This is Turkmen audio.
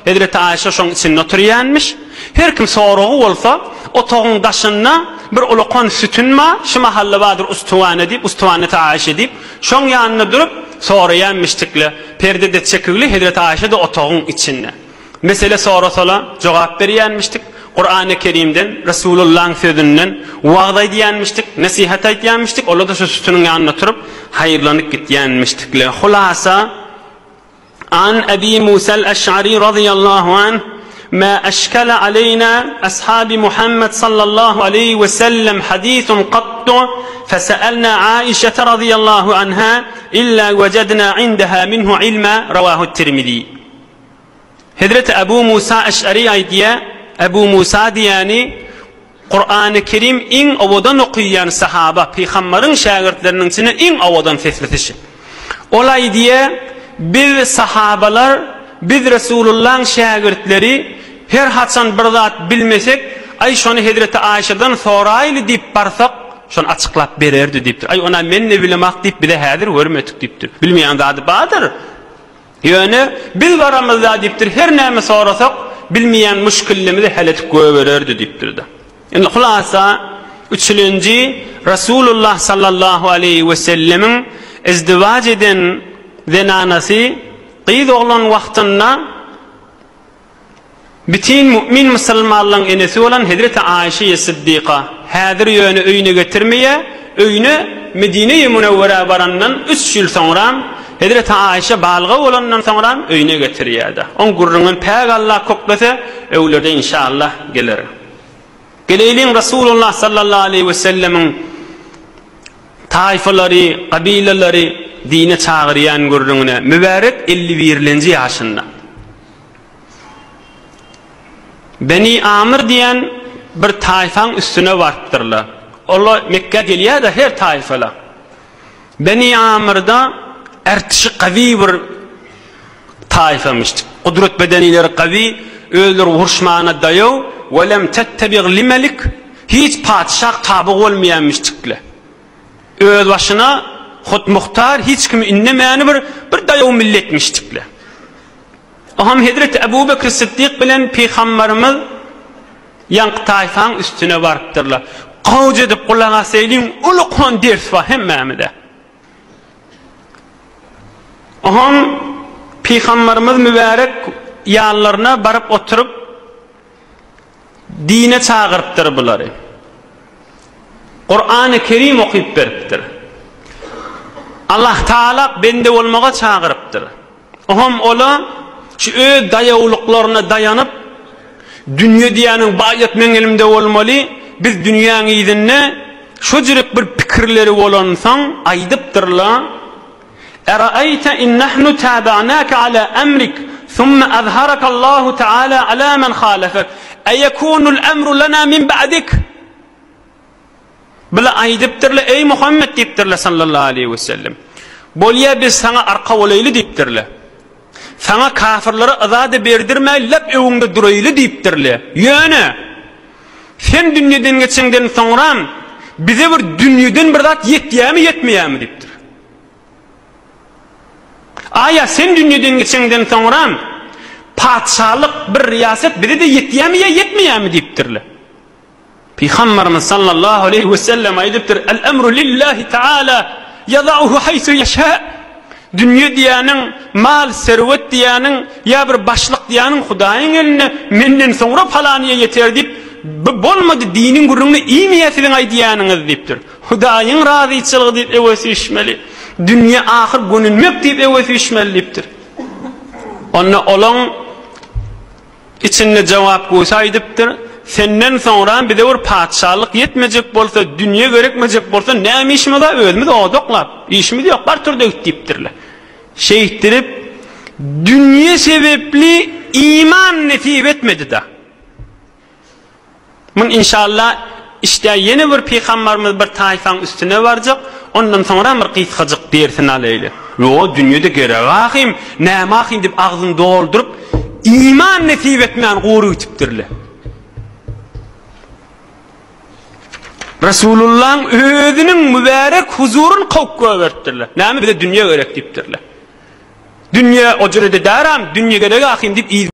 Hezreti Aýşa şoň içinde oturýanmyş. Her kim soragy bolsa, otagyň daşynda bir ulakan sütün bar, şu mahalla bardyr ustuwana diýip, ustuwaneti Aýşe diýip, şoň ýanynda durup soraýanmyşdykle. Perde-de çekigli, Hezreti Aýşe-de otagyň içinde. Mesele sorasala, jogap berýänmişdik. Kurany Kerimden, Resulullahyň sözünden wagyz aýdýanmyşdyk, nesihat aýtýanmyşdyk, olar-da şu sütüniň ýanynda oturyp, haýyrlanyp gitýänmişdikler. Hulasa, An Ebi Musal Eş'ari razyýallahu anh, Ma eşkele aleýna ashabi Muhammed sallallahu aleýhi we sellem hadisun kattu, feseelna Aişete razyýallahu anha, illa wejedna indeha minhu ilma, rawahu Tirmizi. Hezreti Ebu Musa Eş'ari aýdýar, Ebu Musa diýýäni Kurany Kerim iň owadan okaýan sahaba, pygambaryň şägirtleriniň içinde iň owadan seslisi şi. Ol aýdýar, Biz sahabalar, biz Resulullahyň şägirtleri her haçan bir zat bilmesek, aý şony Hezreti Aýşadan soraýly diýip barsak, şony açyklap bererdi diýipdir. Aý ona men-de bilemak diýip bize häzir görmedik diýipdir. Bilmeýän zady bardyr. Ýöne, biz baramyzda diýipdir, her näme sorasak, bilmeýän muşkillimizi hal edip goýbererdi diýipdir-de. Indi hulasa, üçülenji Rasulullah sallallahu aleýhi wesellemiň izdiwaç eden zenanasy gyz oglan wagtynda, Bütin mu'min musulmanlaň enesi bolan Hezreti Aişeýe Syddyka häzir ýöne öýüne getirmeýär, öýüne Medine-i Münewwerä barandan üç ýyl soňram, Hezreti Aişe balyga bolandan soňram öýüne getirýär-de. Oň gürrüňini päk Allah köklese, öwlerde inşallah geler. Geleýliň Rasulullah sallallahu aleýhi we sellemiň taýfalary, gabilalary dine çagyrýan gürrüňine, mübärek 51-lenji ýaşynda. Beni Amr diýen bir taýfaň üstüne barypdyrlar. Olar Mekgä gelýär-de her taýfalar. Beni Amrda ärtişi gawy bir taýfamyş. Gudrat bedenileri gawy, özleri uruşmana daýaw, we lem tettebig limelik, hiç patyşah taby bolmaýanmyşdyklar. Özbaşyna hutmuhtar hiç kimi indemäni bir bir daýaw milletmişdikler. Oňam hezreti Ebu Bekr Syddyk bilen Pygambarymyz ýaňky taýfaň üstüne barypdyrlar. Gowja edip gulak asaýlyň, uly-kon ders bar hemmämize. Oňam Pygambarymyz mübärek ýanlaryna baryp oturyp, Dine çagyrypdyr bulary. Kurany Kerim okyp beripdir. Allah Taala bende bolmaga çagyrypdyr. Oňam ola şu öz daýawlyklaryna daýanyp, dünýe diýýäniň baýat meň elimde bolmaly, biz dünýäň yzynda şojurek bir pikirleri bolansoň aýdypdyrlar, Eraeýte in nahnu tabanaka ala emrik, summe azharaka Allahu taala ala men halefek, eýekunul emru lana min ba'dik? Bular aýdypdyrlar, Eý Muhammet diýipdirler sallallahu aleýhi we sellem. Bolýa biz saňa arka bolaýly diýipdirler. Saňa kafirlere yza-da berdirmäý lap öňüňde duraýly diýipdirler. Ýöne sen dünýeden geçeňden soňram bize bir dünýeden bir zat ýetýämi ýetmeýämi diýipdir. Aýa sen dünýeden geçeňden soňram patyşalyk bir riýasat bize-de ýetýämi ýa ýetmeýämi diýipdirler. Pygamberimiz sallallahu aleýhi we sellem aýdypdyr, El emru lillahi taala ýadauhu haýsu ýeşa. Dünýe diýýäniň, mal, serwet diýýäniň, ýa bir başlyk diýýäniň Hudaýyň elinde, menden soňra palanyýa ýeter diýip, bu bolmady diniň gürrüňini iýmeýär siziň aýdýanyňyz diýipdir. Hudaýyň razyçylygy diýip öwe süýşmeli. Dünýe ahyr gönünmek diýip öwe süýşmeli diýipdir. Onda olaň Içinde jogap gowsy aýdypdyr, Senden soňram bize bir patyşalyk ýetmejek bolsa, dünýe gerekmejek bolsa, näme işimiz bar, özümiz odaklap, işimiz ýok, bar tur-da git diýipdirler. Şeýtdirip, dünýe sebepli iman nesip etmedi-de. Mun inşallah işdä ýene bir pygambarymyz bir taýfaň üstüne barjak, ondan soňram bir gysgajyk dersini alaýly. Ýo, dünýede gerek ahym, näme ahym diýip agzyny dolduryp, iman nesip etmän gury gitipdirle. Resulullahyň özüniň mübärek huzuryny kowup goýberipdirler. Näme bize dünýe gerek diýipdirler. Dünýe o jürede däram, dünýe gerek ahym diýip yz.